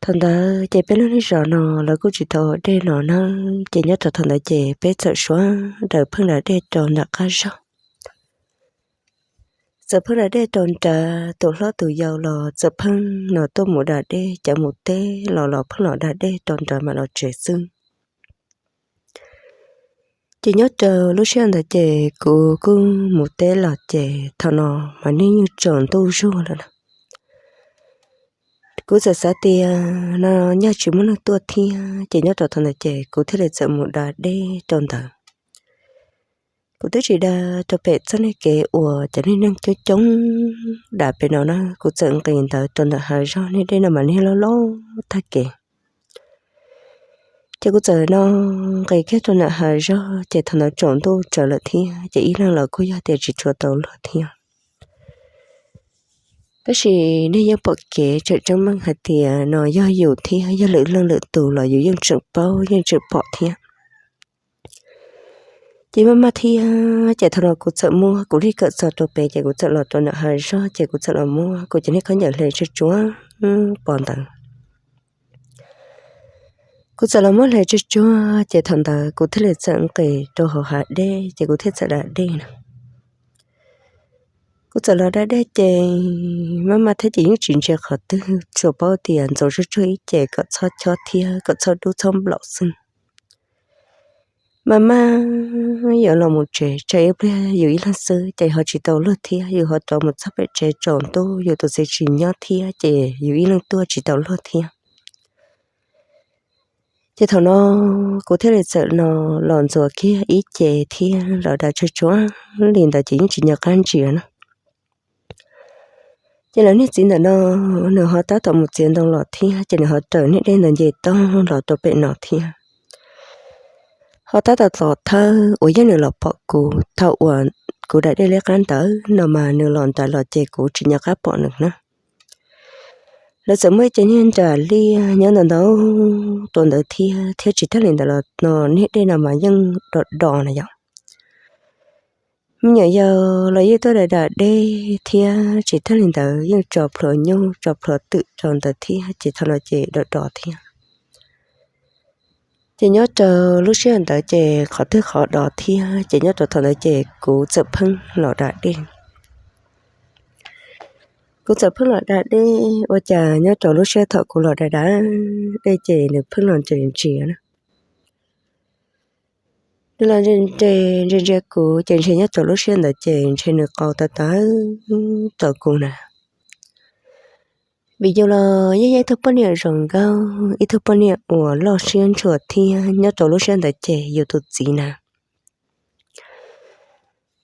Thaum ntawd ces peb lub niag zos no lawv kuj tsis tau ua dej no na, ces nyob rau thaum ntawd ces peb txawm sawv daws pheej da dej rau nram qab zog. Txawm pheej da dej rau nrad, tus hlob tus yau los txawm pheej no tuaj mus da dej, cov mus teb los los pheej los da dej rau nrad mam los tsev xwb. Ces nyob rau lub sij hawm ntawd ces kuv kuj mus teb los ces thaum no mas niag yeej tsaus ntuj zuag lawm na. Kuv txawm xav tias no nyaj tsis muaj neeg tuaj thiab, ces nyob rau thaum ntawd ces kuv thiaj li txawm mus da dej rau ntawd. Kuv twb tsis da rau pem txoj niag kev uas cov niag neeg coob coob da pem no na, kuv txawm nqis ntawd rau ntawm hav zog, niag dej no mas niag loj loj tag kev. Ces kuv txawm no nqis kiag rau ntawm hav zog, ces thaum ntawd tsaus ntuj tsawv lawm thiab, ces ib leeg los kuj yog tias tsis tshua tau luag thiab. Tab sis nej yeej pom kev tseem tseeb meej hais tias no yog yus thiab yog lwm leej lwm tus los yus yeej tseem paub yeej tseem pom thiab. Ces maj maj thiab ces thaum no kuv txawm muab kuv li kawm txog rau pem ces kuv txawm los rau ntawm hav zog ces kuv txawm los muab kuv cov niag khaub ncaws hle tsuag tsuag pov ntawd. Kuv txawm los muab hle tsuag tsuag ces thaum ntawd kuv thiaj li txawm nqis rau hauv hav dej ces kuv thiaj txawm da dej na. Kuv txawm los da dej ces maj maj thiab ces yeej tsis ntsia qhov twg, tsuas paub tias ntxoov tsuag tsuag ib ce kom txhob chob thiab kom txhob dub txhob nplaum xwb. Maj maj yuav los mus tsev, tsam ib pliag yus ib leeg xwb ces ho tsis tau luag thiab, yus ho rov mus txog pem tsev tsaus ntuj, yus tus txiv tsis nyob thiab ces yus ib leeg tuaj tsis tau luag thiab. Ces thaum no kuv thiaj li txawm no los ntxuav kiag ib ce thiab los da tsuag tsuag li ntawd ces yeej tsis nco qab ntsia na. Ces lawv niag txiv ntawm no nws ho tab tom mus txiav ntoo los thiab, ces nws ho raws niag dej ntawd nce toj los rau pem no thiab. Ho tab tom tos thawj uas yog nws los pom kuv thaum uas kuv da dej liab qab ntawd no mas nws los nrad los ces kuv tsis nco qab pom nws na. Lawv txawm muaj ib ce niag nram liaj nyob ntau ntau tua ntawd thiab, thiab tsis tag li ntawd los no niag dej no mas yeej do do na yom. Me nyuam yaus los yeej tuaj da da dej thiab, tsis tag li ntawd yeej tso plhuav nyuj tso plhuav twm rau ntawd thiab, ces thaum no ces do do thiab. Ces nyob rau lub sij hawm ntawd ces qhov twg qhov do thiab, ces nyob rau thaum ntawd ces kuv txawm pheej los da dej. Kuv txawm pheej los da dej, ua cas nyob rau lub sij hawm thaum kuv los da da dej ces nws pheej los ntsia ntsia na. Nws los ntsia ntsia ntsia kuv ces ntshe nyob rau lub sij hawm ntawd ces ntshe nws qau tawv tawv rau kuv na. Vim yus los yeej yog ib tug poj niam zoo nkauj, ib tug poj niam uas loj siab ntshua thiab, nyob rau lub sij hawm ntawd ces yus tus txiv na,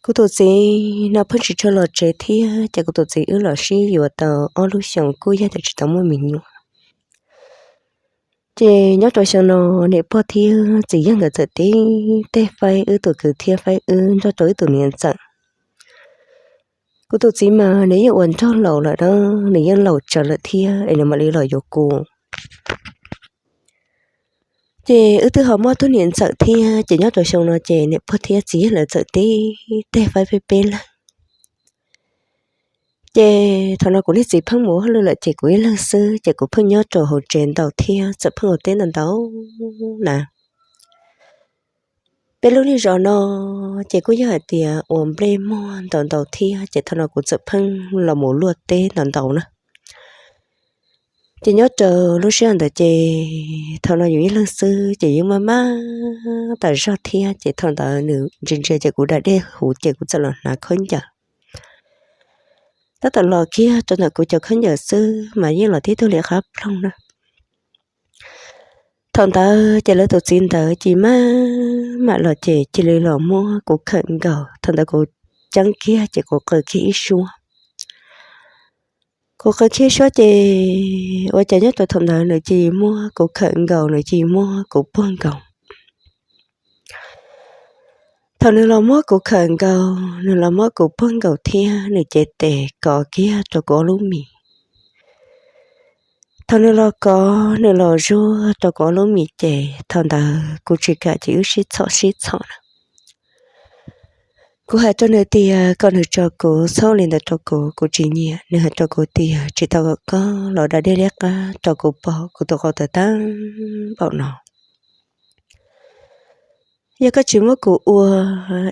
kuv tus txiv no pheej tsis tshua los tsev thiab, ces kuv tus txiv wb los sib yuav tau ob lub xyoos kuj yog tias tsis tau muaj me nyuam. Ces nyob rau xyoo no niam pog thiab txiv yawg nkawd txawm tib teg faib wb tus kwv thiab faib wb nrog rau wb tus niam ntxawm. Kuv tus txiv mas nws yeej ua nraug laus lawm na, nws yeej laus tsawv lawm thiab es nws mam li los yuav kuv. Ces wb twb ho muaj tug niam ntxawm thiab, ces nyob rau xyoo no ces niam pog thiab txiv yawg lawv txawm tib teg faib peb peb leeg. Ces thaum no kuv niag txiv pheej mus hauj lwm lawm ces kuv ib leeg xwb, ces kuv pheej nyob rau hauv tsev ntau thiab txawm pheej ua teb ntau ntau na. Peb lub niag zos no ces kuj yog hais tias ua nplej muag ntau ntau thiab, ces thaum no kuv txawm pheej los mus luaj teb ntau ntau na. Ces nyob rau lub sij hawm ntawd ces thaum no yus ib leeg xwb ces yeej maj maj tas zog thiab, ces thaum ntawd nws ntsia ntsia ces kuv da dej huv ces kuv txawm los hnav khaub ncaws. Tab tom los kiag rau ntawm kuv cov khaub ncaws xwb mas yeej los tib tug li qab ploog na. Thaum ntawd ces lawv tus txiv ntawd ces maj mam los ces cia li los muab kuv khawm nkaus. Thaum ntawd kuv ceeb kiag ces kuv qw kiag ib suab. Kuv qw kiag ib suab ces ua cas nyob rau thaum ntawd nws cia li muab kuv khawm nkaus, nws cia li muab kuv puag nkaus. Thaum nws los muab kuv khawm nkaus, nws los muab kuv puag nkaus thiab nws cev tes kov kiag rau kuv ob lub mis. Thaum nws los kov, nws los zuag rau kuv ob lub mis ces thaum ntawd kuv tsis kam ces wb sib txhom sib txhom na. Kuv hais rau nws tias kom nws tso kuv, txhob li ntawd rau kuv, kuv tsis nyiam. Nws hais rau kuv tias tsis tau kom koj los da dej liab qab rau kuv pom kuv tus qau tawv tag npaum no. Yog koj tsis muab kuv ua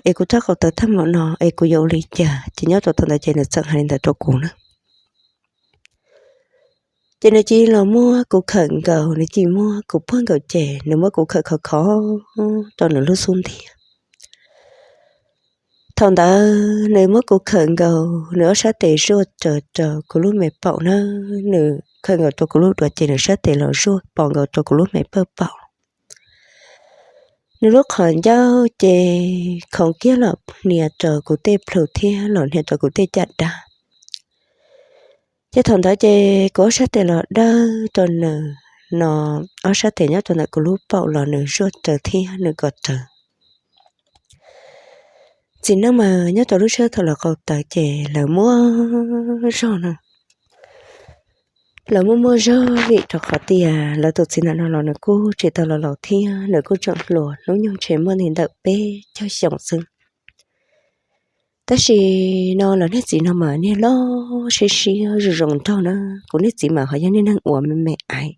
es kuv rab qau tawv tag npaum no es kuv yuav ua li cas? Ces nyob rau thaum ntawd ces nws txawm hais li ntawd rau kuv na. Ces nws cia li los muab kuv khawm nkaus, nws cia li muab kuv puag nkaus ces nws muab kuv khawm khov khov rau nws lub xub ntiag. Thaum ntawd nws muab kuv khawm nkaus, nws ob sab tes zuaj raws rau kuv lub me paum na. Nws khawm nkaus rau kuv lub duav ces nws sab tes los zuaj pos nkaus rau kuv lub me pawj paum. Nws lub qhov ncauj ces khoov kiag los hnia rau kuv tej plhu thiab los hnia rau kuv tej caj dab. Ces thaum ntawd ces kuv ob sab tes los dawb rau nws no, ob sab tes nyob rau ntawm kuv lub paum los nws zuaj raws thiab nws kos raws. Txiv neej mas nyob rau lub sij hawm thaum lawv qau tawv ces lawv muaj zog no, lawv muaj muaj zog vim rau qhov tias lawv tus txiv ntawm no los nws kuj tsis tau los laus thiab nws kuj tseem hluas, hnub nyoog ntshe muaj li ntawm peb caug xyoo xwb. Tab sis no lawv niag txiv no mas niag loj siab siab zoo zoo nraug na, kuv niag txiv mas ho yog niag neeg uas me me aiv.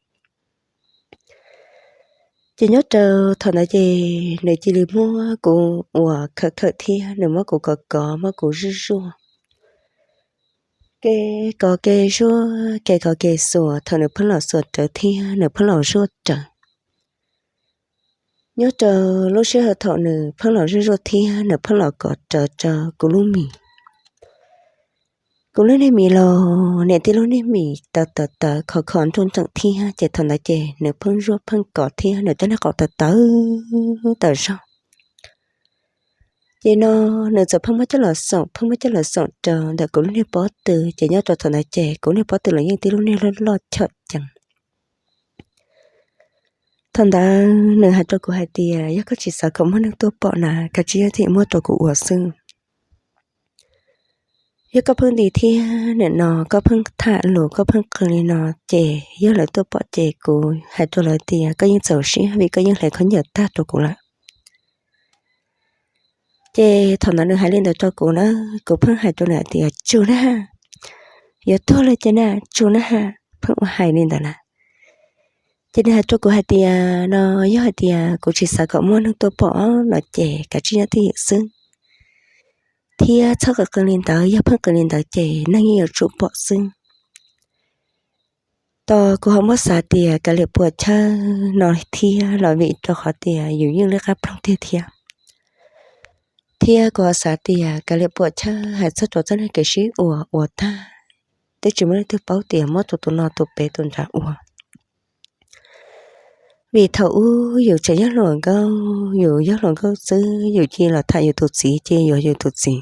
Ces nyob rau thaum ntawd ces nws cia li muab kuv ua khawm khawm thiab nws muab kuv kov kov, muab kuv zuaj zuaj, kev kov kev zuaj, kev kov kev xuas, thaum nws pheej los xuas rawv thiab nws pheej los zuaj rawv. Nyob rau lub sij hawm thaum nws pheej los zuaj zuaj thiab nws pheej los kov rawv rau kuv lub mis, kuv lub niag mis los niam tij lub niag mis tawv tawv tawv khov khov nruj nreem thiab ces thaum ntawd ces nws pheej zuaj pheej kov thiab nws cov niag qau tawv tawv tawm zog. Ces no nws txawm pheej muab coj los xoom, pheej muab coj los xoom rau ntawm kuv lub niag pob tw, ces nyob rau thaum ntawd ces kuv niag pob tw los yeej tib lub niag loj loj chom ceev. Thaum ntawd nws hais rau kuv hais tias yog koj tsis xav kom muaj neeg tuaj pom na, kav tsij yog thiaj muab rau kuv ua xwb. Yog koj pheej nti thiab nim no koj pheej tham lus koj pheej qw li no, ces yog lawv tuaj pom ces kuv hais rau lawv tias koj yeej txaus siab vim koj yeej hle khaub ncaws tag rau kuv lawm. Ces thaum ntawd nws hais li ntawd rau kuv na, kuv pheej hais rau nws hais tias tsum na ha, yuav tuag lawm ces na tsum na ha, pheej ua hais li ntawd na. Ces nws hais rau kuv hais tias no yog hais tias kuv tsis xav kom muaj neeg tuaj pom no ces kav tsij nyob twj ywm xwb, thiab txhob qw qw li ntawd, yog pheej qw li ntawd ces neeg yeej yuav tsum pom xwb. Tos kuv ho muab xav tias kav liam puas chawj no thiab los vim rau qhov tias yus yeej liab qab ploog tiag thiab. Thiab kuv ho xav tias kav liam puas chawj hais txog rau txoj niag kev sib ua ua tag, twb tsis muaj leej twg paub tias muab tus tus no tus pem tus nrad ua. Vim thaum ub yus tseem yog hluas nkauj, yus yog hluas nkauj xwb yus cia los tham yus tus txiv ces yuav yus tus txiv.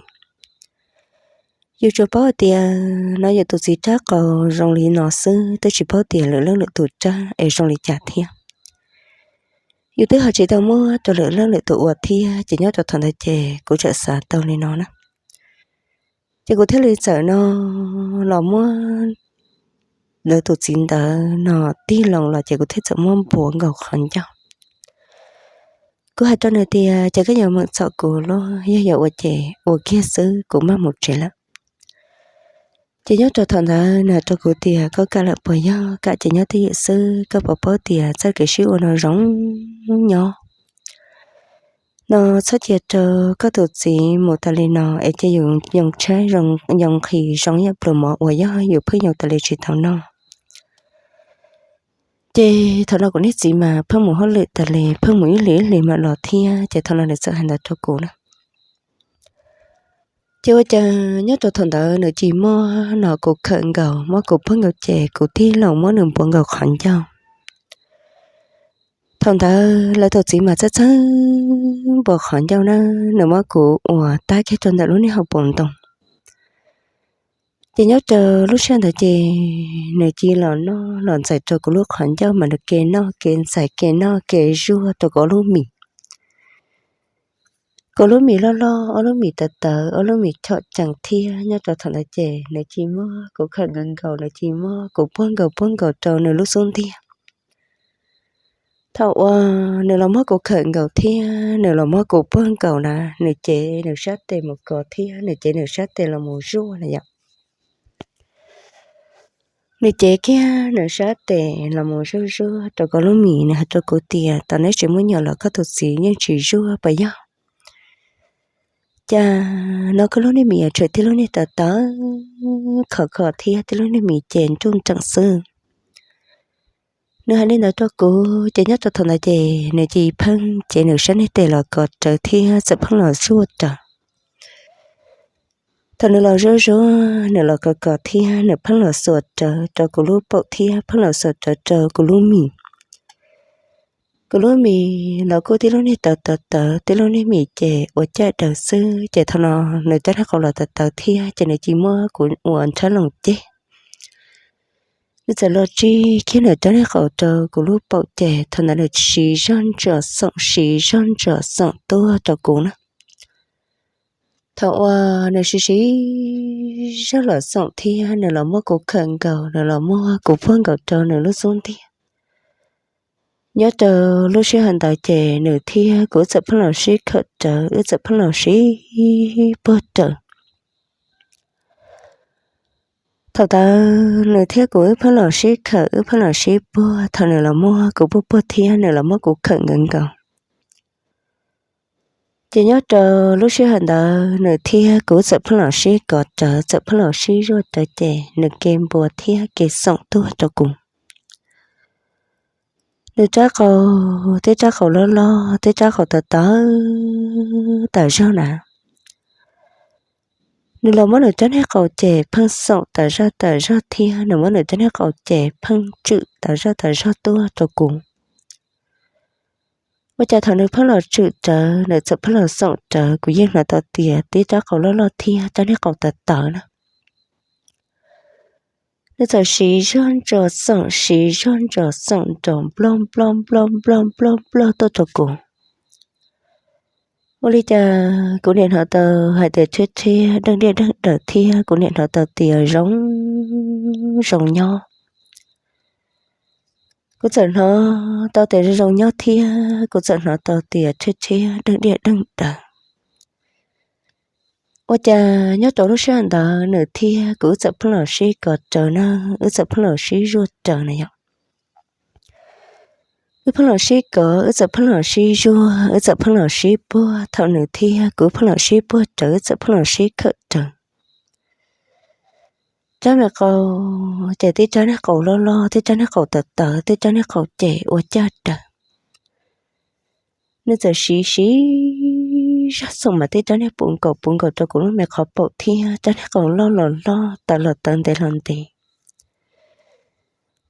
Yus tsuas paub hais tias no yus tus txiv rab qau zoo li no xwb, twb tsis paub tias lwm leej lwm tus rab es zoo li cas thiab. Yus twb ho tsis tau muab rau lwm leej lwm tus ua thiab, ces nyob rau thaum ntawd ces kuv txawm xav tau li no na. Ces kuv thiaj li txawm no los muab lawv tus txiv ntawd no tig loo los ces kuv thiaj txawm muab npuav nkaus qhov ncauj. Kuv hais rau nws tias ces koj yuav meem txom kuv los yog yuav ua ces ua kiag xwb, kuv maj mus tsev lawm. Ces nyob rau thaum ntawd nws hais rau kuv tias koj kam lawm puas yog? Kam ces nyob twj ywm xwb, koj puas paub tias txoj kev sib ua no zoo nyob no, txhob cia rau koj tus txiv mus tas li no es cia yus yoo tshaib yoo nqhis zoo ib yam pluas mov uas yog yus pheej yoo tas li tsis tau noj. Ces thaum no kuv niag txiv mas pheej mus hauj lwm tas li, pheej mus ib hlis ib hlis mam los thiab, ces thaum no nws txawm hais ntawd rau kuv na. Ces ua cas nyob rau thaum ntawd nws cia li muab no kuv khawm nkaus, muab kuv puag nkaus ces kuv tig loo muab nws npuav nkaus qhov ncauj. Thaum ntawd lawv tus txiv mas txawj txawj npuav qhov ncauj na, nws muab kuv ua tab kiag rau ntawm lub niag hauv paus ntoo. Ces nyob rau lub sij hawm ntawd ces nws cia li los noj los ntxais rau kuv lub qhov ncauj mas nws ke noj ke ntxais ke noj ke zuaj rau kuv ob lub mis. Kuv lub mis loj loj, ob lub mis tawv tawv, ob lub mis chom cees thiab. Nyob rau thaum ntawd ces nws cia li muab kuv khawm nkaus nkaus, nws cia li muab kuv puag nkaus puag nkaus rau nws lub xub ntiag. Thaum uas nws los muab kuv khawm nkaus thiab nws los muab kuv puag nkaus na, nws cev nws sab tes mus kov thiab nws cev nws sab tes los mus zuaj na yom. Nws cev kiag nws sab tes los mus zuaj zuaj rau kuv lub mis, nws hais rau kuv tias, Tos neb tsis muaj nyuam los koj tus txiv yeej tsis zuaj puas yog? Cas no koj lub niag mis tseem tib lub niag tawv tawv khov kho thiab tib lub niag mis ces nruj nreem xwb. Nws hais li ntawd rau kuv ces nyob rau thaum ntawd ces nws cia li pheej cev nws sab niag tes los kov rawv thiab txawm pheej los zuaj rawv. Thaum nws los zuaj zuaj, nws los kov kov thiab nws pheej los xuas rawv rau kuv lub paum thiab pheej los xuas rawv rau kuv lub mis. Kuv lub mis los kuj tib lub niag tawv tawv tawv, tib lub niag mis ces ua caj daws xwb. Ces thaum no nws rab niag qau los tawv tawv thiab ces nws cia li muab kuv ua nrhab loos ceg. Nws txawm los tsig kiag nws rab niag qau rau kuv lub paum ces thaum ntawd nws siv zog ntsos xoom siv zog ntsos xoom tuaj rau kuv na. Thaum uas nws siv siv zog los xoom thiab nws los muab kuv khawm nkaus, nws los muab kuv puag nkaus rau nws lub xub ntiag. Nyob rau lub sij hawm ntawd ces nws thiab kuv wb txawm pheej los sib khawm rawv, wb txawm pheej los sib puag rawv. Thaum ntawd nws thiab kuv wb pheej los sib khawm, wb pheej los sib puag, thaum nws los muab kuv puag puag thiab nws los muab kuv khawm nkaus nkaus. Ces nyob rau lub sij hawm ntawd nws thiab kuv txawm pheej los sib kov rawv, txawm pheej los sib zuaj rawv ces nws ke npua thiab ke xoom tuaj rau kuv. Nws rab qau, tib rab qau loj loj, tib rab qau tawv tawv tas zog na. Nws los muab nws rab niag qau ces pheej xoom tas zog tas zog thiab nws muab nws rab niag qau ces pheej tswm tas zog tas zog tuaj rau kuv. Ua cas thaum nws pheej los tswm rawv, nws txawm pheej los xoom rawv, kuv yeej hnov tau tias tib rab qau loj loj thiab rab niag qau tawv tawv na. Nws txawm siv zog ntsos xoom, siv zog ntsos xoom nrov nplog nplog nplog nplog nplog nplog tuaj rau kuv. Ua li cas kuv niam hnov tau hais tias rhiab rhiab deej diaj deej daws thiab kuv niam hnov tau tias zoo zoo nyob. Kuv txawm hnov tau tias zoo zoo nyob thiab kuv txawm hnov tau tias rhiab rhiab deej diaj deej daws. Ua cas nyob rau lub sij hawm ntawd nws thiab kuv wb txawm pheej los sib kov rawv na, wb txawm pheej los sib zuaj rawv na yom. Wb pheej los sib kov, wb txawm pheej los sib zuaj, wb txawm pheej los sib puag, thaum nws thiab kuv pheej los sib puag rawv, wb txawm pheej los sib khawm rawv. Rab me qau ces tib rab niag qau loj loj, tib rab niag qau tawv tawv, tib rab niag qau ces ua caj daws. Nws txawm siv siv zog xoom mas tib rab niag puv nkaus puv nkaus rau kuv lub me qhov paum thiab rab niag qau loj los loj, tawv los tawv, ntev los ntev.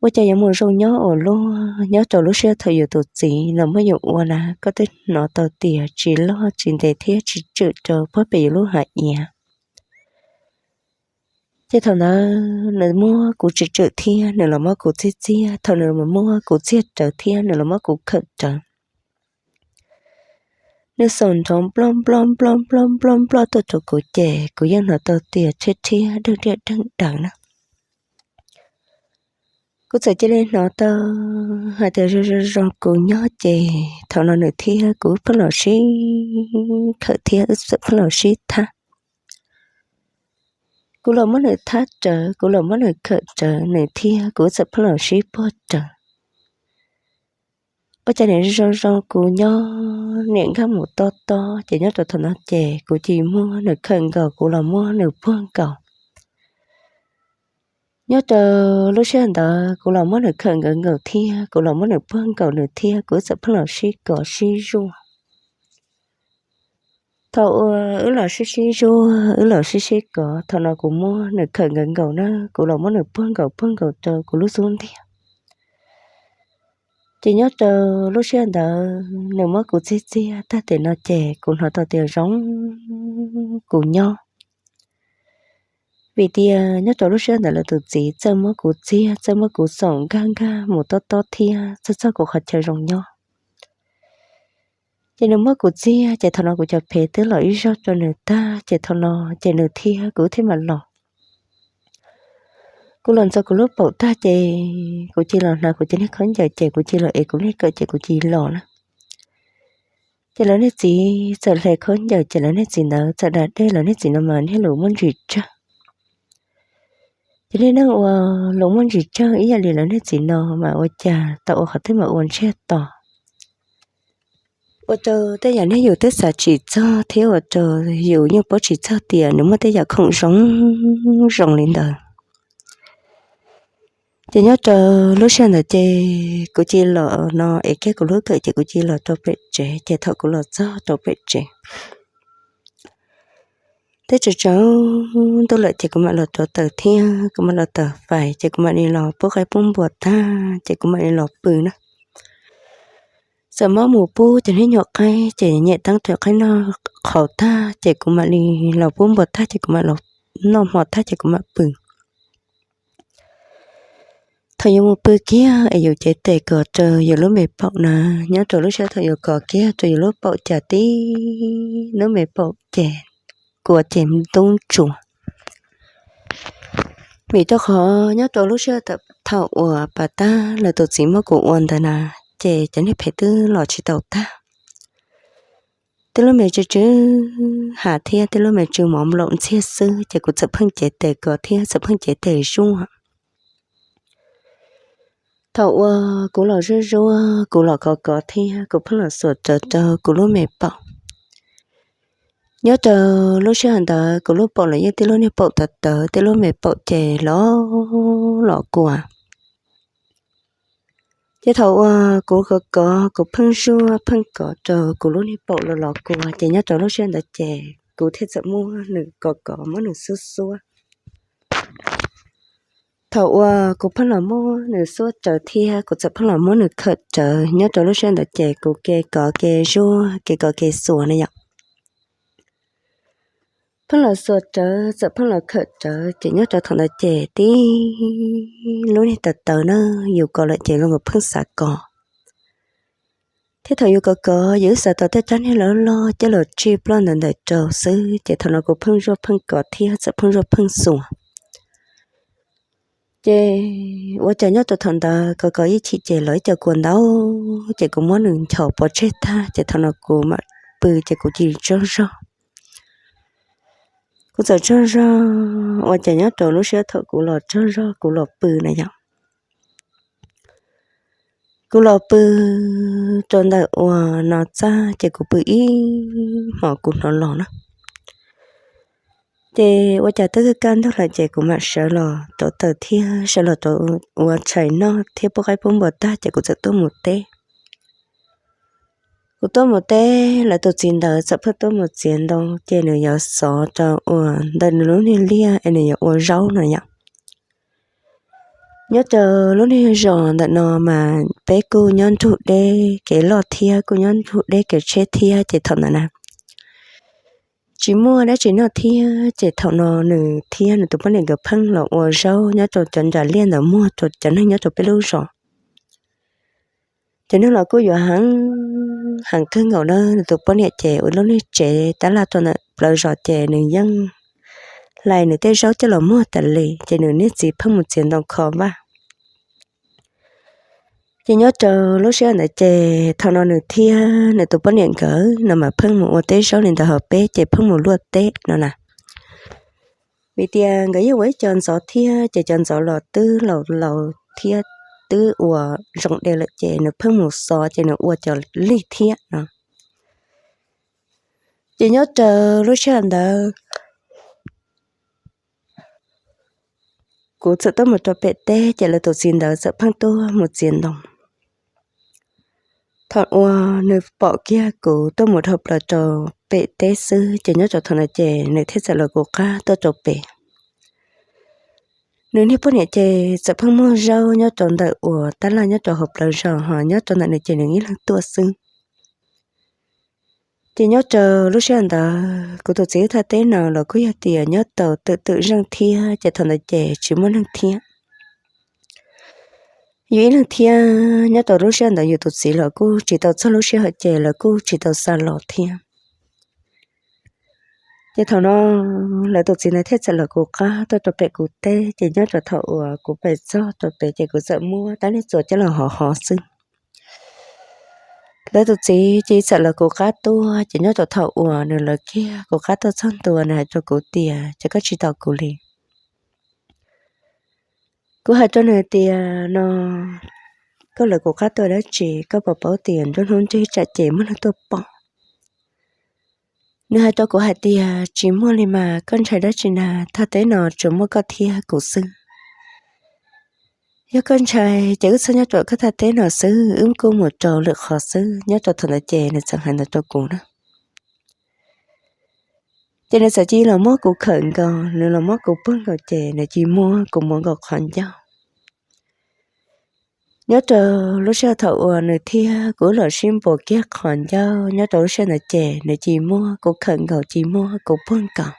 Ua cas yuav mus zoo nyob ua luaj, nyob rau lub sij hawm thaum yus tus txiv los muab yus ua na, koj twb hnov tau tias tsis loj tsis ntev thiab tsis tswm rau puag pem yus lub hauv iav. Ces thaum ntawd nws muab kuv tswm tswm thiab nws los muab kuv txiag txiag, thaum nws muab kuv txiag rawv thiab nws los muab kuv khawm rawv. Nws xoom nrov nploj nploj nploj nploj nploj nploj tuaj rau kuv ces kuv yeej hnov tau tias rhiab rhiab deej diaj deej daws na. Kuv txawm cia li hnov tau hais tias zoo zoo zoo kuv nyob ces thaum no nws thiab kuv pheej los sib khawm thiab wb txawm pheej los sib thab. Kuv los muab nws thab rawv, kuv los muab nws khawm rawv, nws thiab kuv wb txawm pheej los sib puag rawv. Ua cas niam zoo zoo kuv nyob, niam nkag mus tob tob ces nyob rau thaum no ces kuv cia li muab nws khawm nkaus, kuv los muab nws puag nkaus. Nyob rau lub sij hawm ntawd kuv los muab nws khawm nkaus nkaus thiab kuv los muab nws puag nkaus, nws thiab kuv wb txawm pheej los sib kov sib zuaj. Thaum uas wb los sib sib zuaj, wb los sib sib kov, thaum no kuv muab nws khawm nkaus nkaus na, kuv los muab nws puag nkaus puag nkaus rau kuv lub xub ntiag. Ces nyob rau lub sij hawm ntawd nws muab kuv txiag txiag tag tiam no ces kuv hnov tau tias zoo kuv nyob. Vim tias nyob rau lub sij hawm ntawd lawv tus txiv txawj muab kuv txiag, txawj muab kuv xoom nkag nkag mus tob tob thiab txawj txog kuv qhov chaw zoo nyob. Ces nws muab kuv txiag ces thaum no kuv cov phev twb los ib zaug rau nws tag ces thaum no ces nws thiab kuv thiaj mam los. Kuv los ntxuav kuv lub paum tag ces kuv cia li los hnav kuv cov niag khaub ncaws ces kuv cia li los ev kuv niag kawm ces kuv cia li los na. Ces lawv niag txiv txawm hle khaub ncaws ces lawv niag txiv ntawd txawm da dej, lawv niag txiv no mas niag lus muaj ntsis tsawg. Ces niag neeg uas lus muaj ntsis tsawg ib yam li lawv niag txiv no mas ua cas tau ua qhov twg mas ua ntsiag to, ua rau tej yam niag yus twb xav tsis txog thiab ua rau yus yeej paub tsis txog tias nws muaj tej yam khoom zoo zoo li ntawd. Ces nyob rau lub sij hawm ntawd ces kuv cia li los no ev kiag kuv lub kawm ces kuv cia li los rau pem tsev. Ces thaum kuv los txog rau pem tsev, twb tsaus ntuj lawm ces kuv mam los rauv taws thiab kuv mam los taws fais ces kuv mam li los pub qaib pub npua tag ces kuv mam li los pw na. Txawm mob mus pub cov niag nyuam qaib ces nyem teeb rau qaib noj qhauv tag ces kuv mam li los pub npua tag ces kuv mam los noj hmo tag ces kuv mam pw. Thaum yuav mus pw kiag es yus cev tes kov rau yus lub me paum na, nyob rau lub sij hawm thaum yuav kov kiag rau yus lub paum cas tib lub me paum ces kua ces ntub ntsuas. Vim rau qhov nyob rau lub sij hawm thaum uas pas tag lawv tus txiv muab kuv ua ntawd na, ces cov niag phem twb los tsis tau tag. Tej lub me tsw tsw hav thiab tej lub me tsw mov nplaum ntxiag xwb ces kuv txawm pheej cev tes kov thiab txawm pheej cev tes zuaj. Thaum uas kuv los zuaj zuaj, kuv los kov kov thiab kuv pheej los xuas rawv rau kuv lub me paum. Nyob rau lub sij hawm ntawd kuv lub paum los yeej tib lub niag paum tawv tawv, tib lub me paum ces los los kua. Ces thaum uas kuv kov kov, kuv pheej zuaj pheej kov rau kuv lub niag paum los los kua, ces nyob rau lub sij hawm ntawd ces kuv thiaj txawm muab nws kov kov muab nws xuab xuab. Thaum uas kuv pheej los muab nws xuab rawv thiab kuv txawm pheej los muab nws khawm rawv, nyob rau lub sij hawm ntawd ces kuv ke kov ke zuaj ke kov ke xuas na yom. Pheej los xuas rawv txawm pheej los khawm rawv, ces nyob rau thaum ntawd ces tib lub niag tawv tawv na, yus kov lawm ces zoo nkaus pheej xav kov. Thiab thaum yus kov kov yus xav tau tej rab niag loj loj coj los tsij ploj ntawd ntawm rau xwb, ces thaum no kuv pheej zuaj pheej kov thiab txawm pheej zuaj pheej xuas. Ces ua cas nyob rau thaum ntawd kov kov ib chim ces los ib co kua ntau, ces kuv muab nws nchos pov tseg tag ces thaum no kuv mam pw ces kuv cia li tsaug zog. Kuv txawm tsaug zog, ua cas nyob rau lub sij hawm thaum kuv los tsaug zog kuv los pw na yom. Kuv los pw rau ntawm ua no txaj ces kuv pw ib hmos kuv hnov los na. Ces ua cas twb kaj ntug lawm ces kuv mam sawv los rauv taws thiab sawv los rau ua tshais noj thiab pub qaib pub npua tag ces kuv txawm tuaj mus teb. Kuv tuaj mus teb, lawv tus txiv ntawd txawm pheej tuaj mus txiav ntoo, ces nws yuav xov rau ua ntawm nws lub niag liaj es nws yuav ua zaub no yom. Nyob rau lub niag zos ntawm no mas peb kuj nyob nrug deb kev loj thiab kuj nyob nrug deb kev tsheb thiab, ces thaum ntawd na tsis muaj dab tsi noj thiab, ces thaum no nws thiab nws tus poj niam nkawd pheej los ua zaub nyob rau cov nram liaj ntawd muag rau cov neeg nyob rau peb lub zos. Ces neeg los kuj yuav heev heev kawg nkaus na, nws tus poj niam ces ua lub niag tsev tab laj rau ntawm plawv zos ces nws yeej hlais nws tej zaub coj los muag tas li, ces nws niag txiv pheej mus txiav ntoo kho vaj. Ces nyob rau lub sij hawm ntawd ces thaum no nws thiab nws tus poj niam nkawd no mas pheej mus ua teb zaub li ntawd hauv peb ces pheej mus luaj teb no na. Vim tias nkawd yeej ua ib co ntxov thiab ces cov ntxov los twb laus laus thiab twb ua zoo de lawm ces nws pheej mus xov ces nws ua cov lig thiab no. Ces nyob rau lub sij hawm ntawd kuv txawm tuaj mus rau pem teb ces lawv tus txiv ntawd txawm pheej tuaj mus txiav ntoo. Thaum uas nws pom kiag kuv tuaj mus dhau plaws rau pem teb xwb ces nyob rau thaum ntawd ces nws thiaj txawm los kuv qab tuaj rau pem. Nws niag poj niam ces txawm pheej muag zaub nyob rau ntawm uas tab laj nyob rau hauv plawv zos ho nyob rau ntawm nws ces nws ib leeg tuaj xwb. Ces nyob rau lub sij hawm ntawd kuv tus txiv thaj teb no los kuj yog tias nyob tau twm twm zeej thiab ces thaum ntawd ces tsis muaj neeg thiab. Yus ib leeg thiab, nyob rau lub sij hawm ntawd yus tus txiv los kuj tsis tau txog lub sij hawm ces lawv kuj tsis tau xa los thiab. Ces thaum no lawv tus txiv ntawd thiaj txawm lawv kuv qab tuaj rau pem kuv teb, ces nyob rau thaum uas kuv pem txog rau pem ces kuv txawm muab rab niag txuas coj los hov hov xwb. Lawv tus txiv ces txawm lawv kuv qab tuaj, ces nyob rau thaum uas nws lawv kiag kuv qab tuaj txog ntua, nws hais rau kuv tias, Ces koj tsis tos kuv li? Kuv hais rau nws tias, No, koj lawv kuv qab tuaj dab tsi? Koj puas paub tias nruab hnub nrig tsam ces muaj neeg tuaj pom? Nws hais rau kuv hais tias, Tsis muaj li mas, koj ntshai dab tsi na, thaj teb no tsuas muaj koj thiab kuv xwb. Yog koj ntshai ces wb txhob nyob rau koj thaj teb no xwb, wb kuj mus rau lwm qhov xwb. Nyob rau thaum ntawd ces nws txawm hais ntawd rau kuv na. Ces nws txawm cia li los muab kuv khawm nkaus, nws los muab kuv puag nkaus ces nws cia li muab kuv npuav nkaus qhov ncauj. Nyob rau lub sij hawm thaum uas nws thiab kuv los sib npuav kiag qhov ncauj, nyob rau lub sij hawm ntawd ces nws cia li muab kuv khawm nkaus, cia li muab kuv puag nkaus.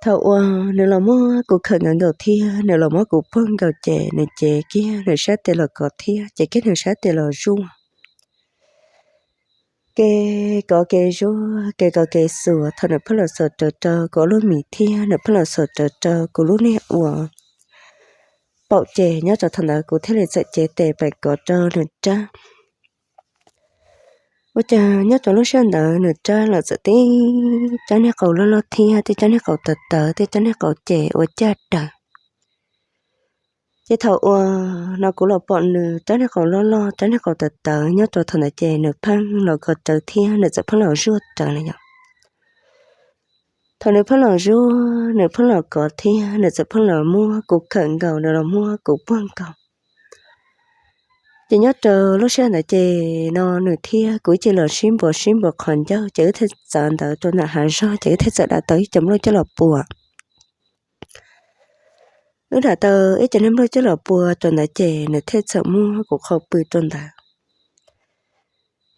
Thaum uas nws los muab kuv khawm nkaus nkaus thiab nws los muab kuv puag nkaus ces nws cev kiag nws sab tes los kov thiab, cev kiag nws sab tes los zuaj. Kev kov kev zuaj, kev kov kev xuas, thaum nws pheej los xuas rawv rau kuv lub mis thiab nws pheej los xuas rawv rau kuv lub niag uas paum ces nyob rau thaum ntawd kuv thiaj li txawm cev tes pem kov rau nws rab. Ua cas nyob rau lub sij hawm ntawd nws rab los txawm tib rab niag qau loj loj thiab tib rab niag qau tawv tawv, tib rab niag qau ces ua caj daws. Ces thaum uas no kuv los pom nws rab niag qau loj loj, rab niag qau tawv tawv, nyob rau thaum ntawd ces nws pheej los kov rawv thiab nws txawm pheej los zuaj rawv na yom. Thaum nws pheej los zuaj, nws pheej los kov thiab nws txawm pheej los muab kuv khawm nkaus, nws los muab kuv puag nkaus. Ces nyob rau lub sij hawm ntawd ces no nws thiab kuv ib ce los sib npuav sib npuav qhov ncauj ces wb thiaj txawv ntawd rau ntawm hav zog ces wb thiaj txawm dam tau ib co nplooj coj los pua. Wb dam tau ib co niag nplooj coj los pua rau ntawd ces nws thiaj txawm muab kuv qhau pw rau ntawd.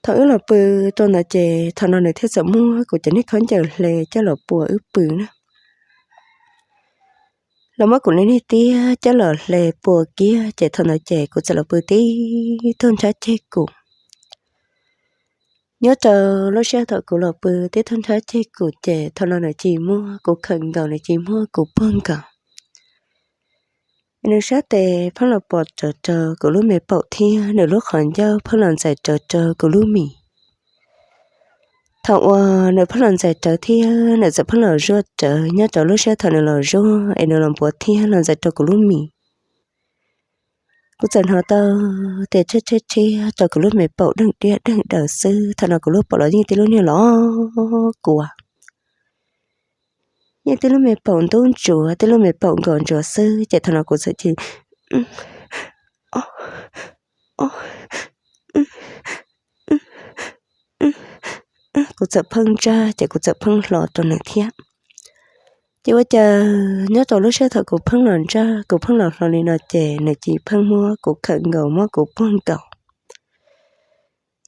Thaum wb los pw rau ntawd ces thaum no nws thiaj txawm muab kuv cov niag khaub ncaws hle coj los pua wb pw na. Los muab kuv niag niag tiab coj los hle pua kiag ces thaum ntawd ces kuv txawm los pw tib tug nrhab ceg kuv. Nyob rau lub sij hawm thaum kuv los pw tib tug nrhab ceg kuv ces thaum no nws cia li muab kuv khawm nkaus, nws cia li muab kuv puag nkaus. Nws sab tes pheej los pom rawv rau kuv lub me paum thiab nws lub qhov ncauj pheej los ntxais rawv rau kuv lub mis. Thaum uas nws pheej los ntxais rawv thiab nws txawm pheej los zuaj rawv, nyob rau lub sij hawm thaum nws los zuaj es nws los npuav thiab los ntxais rau kuv lub mis, kuv txawm hnov tau tes tshiab tshiab tshiab rau kuv lub me paum deeg diab deeg daws xwb. Thaum no kuv lub paum los yeej tib lub niag los kua, yeej tib lub me paum ntub ntsuav, tib lub me paum nkaus ntsuav xwb. Ces thaum no kuv txawm cia li kuv txawm pheej ntsaj ces kuv txawm pheej hlo rau nws thiab. Ces ua cas nyob rau lub sij hawm thaum kuv pheej los ntsaj, kuv pheej los hlo li no ces nws cia li pheej muab kuv khawm nkaus, muab kuv puag nkaus.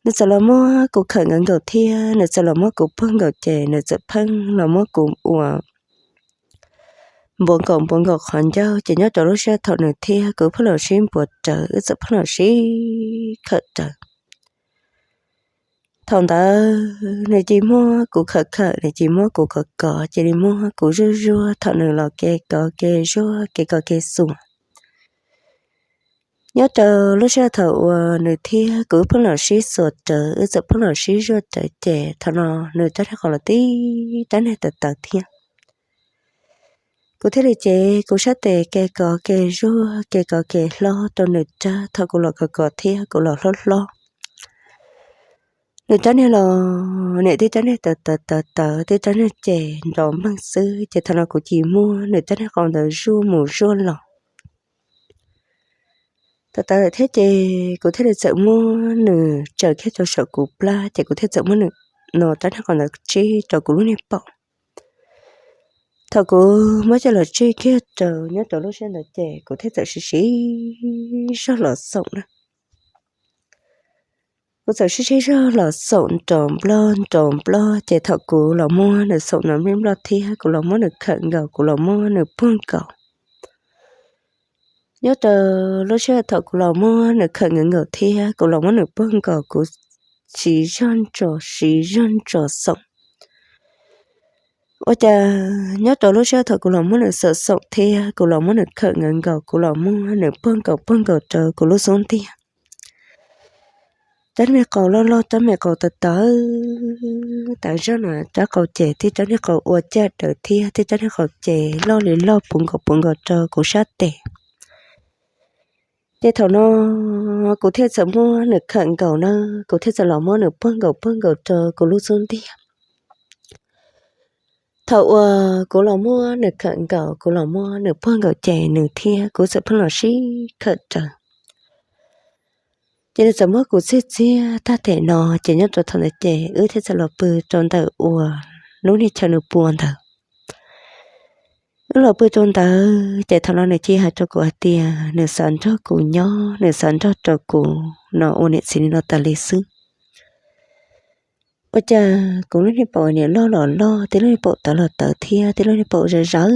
Nws txawm los muab kuv khawm nkaus nkaus thiab nws txawm los muab kuv puag nkaus ces nws txawm pheej los muab kuv ua npuav nkaus npuav nkaus qhov ncauj. Ces nyob rau lub sij hawm thaum nws thiab kuv pheej los sib npuav rawv, wb txawm pheej los sib khawm rawv. Thaum ntawd nws cia li muab kuv khawm khawm, nws cia li muab kuv kov kov, cia li muab kuv zuaj zuaj. Thaum nws los kev kov kev zuaj, kev kov kev xuas, nyob rau lub sij hawm thaum uas nws thiab kuv pheej los sib xuas rawv, wb txawm pheej los sib zuaj rawv ces thaum no nws rab niag qau los tib rab niag tawv tawv thiab. Kuv thiaj li cev kuv sab tes kev kov kev zuaj, kev kov kev hlob rau nws rab. Thaum kuv los kov kov thiab kuv los hlob hlob, nws rab niag los niam tib rab niag tawv tawv tawv tawv, tib rab niag ces nrov meeg xwb. Ces thaum no kuv cia li muab nws rab niag qau ntawd zuaj mus zuaj los. Tawv tawv thiab ces kuv thiaj li txawm muab nws tsaws kiag rau saum kuv plab, ces kuv thiaj txawm muab nws no rab niag qau ntawd tsij rau kuv lub niag paum. Thaum kuv muab coj los tsij kiag rau nyob rau lub sij hawm ntawd ces kuv thiaj txawm siv siv zog los xoom na. Kuv txawm siv siv zog los xoom nrov nploj nrov nploj, ces thaum kuv los muab nws xoom nrov nploj nploj thiab kuv los muab nws khawm nkaus, kuv los muab nws puag nkaus. Nyob rau lub sij hawm thaum kuv los muab nws khawm nkaus nkaus thiab kuv los muab nws puag nkaus, kuv siv zog ntsos siv zog ntsos xoom. Ua cas nyob rau lub sij hawm thaum kuv los muab nws xav xoom thiab kuv los muab nws khawm nkaus nkaus, kuv los muab nws puag nkaus puag nkaus rau kuv lub xub ntiag, rab niag qau loj loj, rab niag qau tawv tawv tas zog no, rab qau ces thiab rab niag qau ua caj daws thiab thiab rab niag qau ces loj li loj puv nkaus puv nkaus rau kuv sab tes. Ces thaum no kuv thiaj txawm muab nws khawm nkaus na, kuv thiaj txawm los muab nws puag nkaus puag nkaus rau kuv lub xub ntiag. Thaum uas kuv los muab nws khawm nkaus, kuv los muab nws puag nkaus ces nws thiab kuv txawm pheej los sib khawm raws. Ces nws txawm muab kuv txiag txiag tag tes no, ces nyob rau thaum ntawd ces wb thiaj txawm los pw rau ntawm uas lub niag chaw nws pua ntawd. Wb los pw rau ntawd ces thaum no nws cia hais rau kuv hais tias nws xav nrog kuv nyob, nws xav nrog rau kuv no ua niam txiv li no tas li xwb. Ua cas kuv lub niag paum niam loj los loj, tej lub niag paum tawv los tawv thiab tej lub niag paum zawv zawv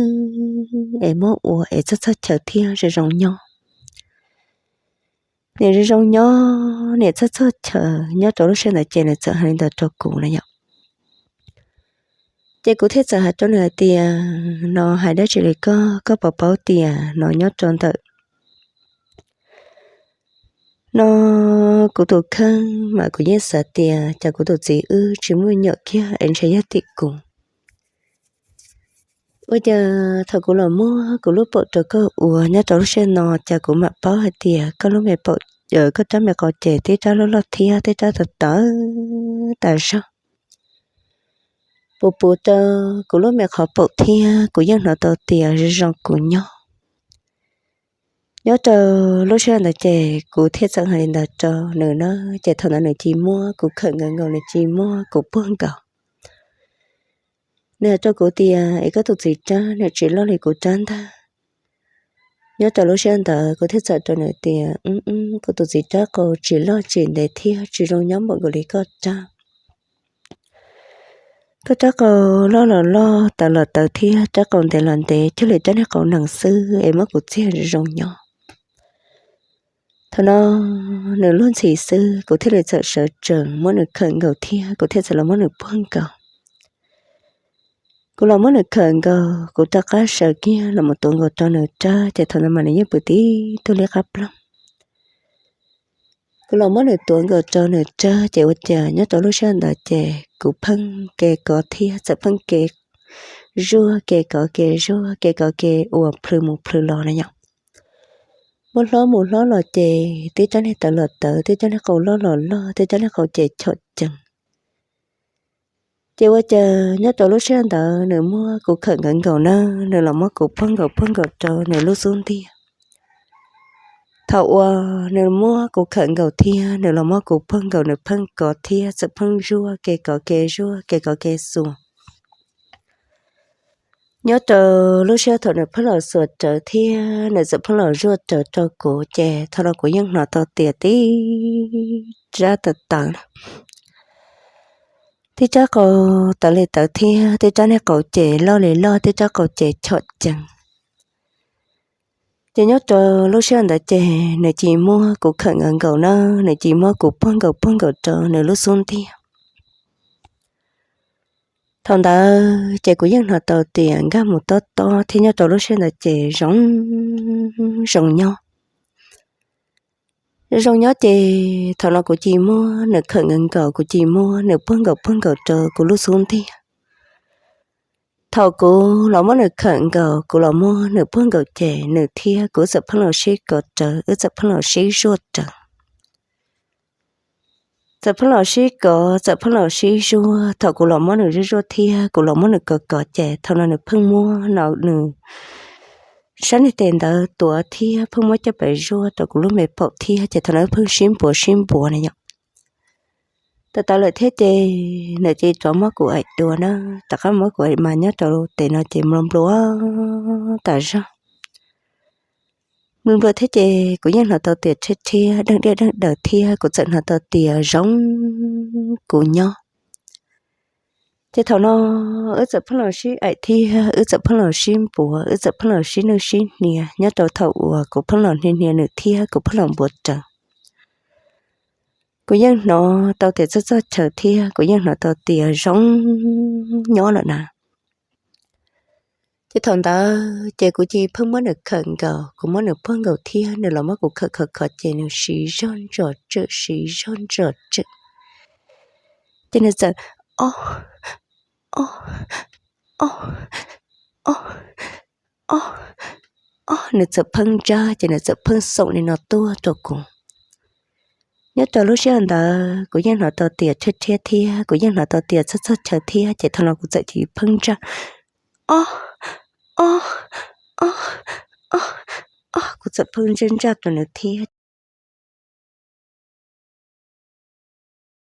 es muab ua es txog txog chaw thiab zoo zoo nyob. Niam zoo zoo nyob, niam txog txog chaw, nyob rau lub sij hawm ntawd ces nws txawm hais li ntawd rau kuv na yom. Ces kuv thiaj txawm hais rau nws hais tias, no hais dab tsi li koj, koj puas paub tias no nyob rau ntawm no kuv tus kheej mas kuv yeej xav tias cas kuv tus txiv wb tsis muaj me nyuam kiag es ntshe yog tim kuv. Ua cas thaum kuv los muab kuv lub paum rau koj ua nyob rau lub sij hawm no cas kuv mam paub hais tias koj lub me paum, koj rab me qau ces tib rab loj loj thiab tib rab tawv tawv tas zog puv puv rau kuv lub me qhov paum thiab kuv yeej hnov tau tias zoo zoo kuv nyob. Nyob rau lub sij hawm ntawd ces kuv thiaj txawm hais li ntawd rau nws na, ces thaum ntawd nws cia muab kuv khawm nkaus nkaus, nws cia muab kuv puag nkaus. Nws hais rau kuv tias es koj tus txiv rab nws tsis loj li kuv rab ntag. Nyob rau lub sij hawm ntawd kuv thiaj txawm rau nws tias, kuv tus txiv rab qau tsis loj tsis ntev thiab tsis zoo nyob npaum nkaus li koj rab. Koj rab qau loj los loj, tawv los tawv thiab rab qau ntev los ntev cuag li rab niag qau nees xwb es muab kuv txiag zoo nyob. Thaum no nws luag ntxhi xwb kuv thiaj li txawm sawv tsees muab nws khawm nkaus thiab kuv thiaj txawm los muab nws puag nkaus. Kuv los muab nws khawm nkaus, kuv rov qab sawv kiag los mus tuav nkaus rau nws rab, ces thaum ntawd mas nws yeej pw tib tug liab qab ploog. Kuv los muab nws tuav nkaus rau nws rab, ces ua cas nyob rau lub sij hawm ntawd ces kuv pheej ke kov thiab txawm pheej ke zuaj, ke kov ke zuaj, ke kov ke ua plhws mus plhws los na yom. Muab hlob mus hlob los ces tib rab niag tawv los tawv, tib rab niag qau loj los loj, tib rab niag qau ces chom cees. Ces ua cas nyob rau lub sij hawm ntawd nws muab kuv khawm nkaus nkaus na, nws los muab kuv puag nkaus puag nkaus rau nws lub xub ntiag. Thaum uas nws muab kuv khawm nkaus thiab nws los muab kuv puag nkaus, nws pheej kov thiab txawm pheej zuaj, ke kov ke zuaj, ke kov ke xuas. Nyob rau lub sij hawm thaum nws pheej los xuas rawv thiab nws txawm pheej los zuaj rawv rau kuv, ces thaum no kuv yeej hnov tau tias tib rab tawv tawv na, tib rab qau tawv li tawv thiab tib rab niag qau ces loj li loj, tib rab qau ces chom cees. Ces nyob rau lub sij hawm ntawd ces nws cia muab kuv khawm nkaus nkaus na, nws cia muab kuv puag nkaus puag nkaus rau nws lub xub ntiag. Thaum ntawd ces kuv yeej hnov tau tias nkag mus tob tob thiab nyob rau lub sij hawm ntawd ces zoo zoo nyob. Zoo nyob ces thaum no kuv cia muab nws khawm nkaus nkaus, kuv cia muab nws puag nkaus puag nkaus rau kuv lub xub ntiag. Thaum kuv los muab nws khawm nkaus, kuv los muab nws puag nkaus ces nws thiab kuv txawm pheej los sib kov rawv, wb txawm pheej los sib zuaj rawv. Txawm pheej los sib kov, txawm pheej los sib zuaj, thaum kuv los muab nws zuaj zuaj thiab kuv los muab nws kov kov ces thaum no nws pheej muab no nws sab niag tes ntawd tuav thiab pheej muab coj pes zuaj rau kuv lub me paum thiab ces thaum no pheej sib npuav sib npuav na yom. Tawv tawv lawm thiab ces nws cia rov muab kuv aim dua na, rov qab muab kuv aim mas nyob rau tes no ces nplua nplua tas zog. Nplua nplua thiab ces kuv yeej hnov tau tias rhiab rhiab deej diaj deej daws thiab kuv txawm hnov tau tias zoo kuv nyob. Ces thaum no wb txawm pheej los sib aim thiab wb txawm pheej los sib npuav, wb txawm pheej los sib nwj sib hnia nyob rau thaum uas kuv pheej los hnia hnia nws thiab kuv pheej los npuav rawv. Kuv yeej hnov tau tias txog txog chaw thiab kuv yeej hnov tau tias zoo nyob lawm na. Ces thaum ntawd ces kuv cia li pheej muab nws khawm nkaus, kuv muab nws puag nkaus thiab nws los muab kuv khawm khawm khawm ces nws siv zog ntsos tsawm, siv zog ntsos tsawm. Ces nws txawm, o, o, o, o, o, o, nws txawm pheej ntsaj ces nws txawm pheej xoom li no tuaj rau kuv. Nyob rau lub sij hawm ntawd kuv yeej hnov tau tias rhiab rhiab thiab kuv yeej hnov tau tias txog txog chaw thiab ces thaum no kuv txawm cia li pheej ntsaj, o, o, o, o, o, kuv txawm pheej ntsaj ntsaj rau nws thiab.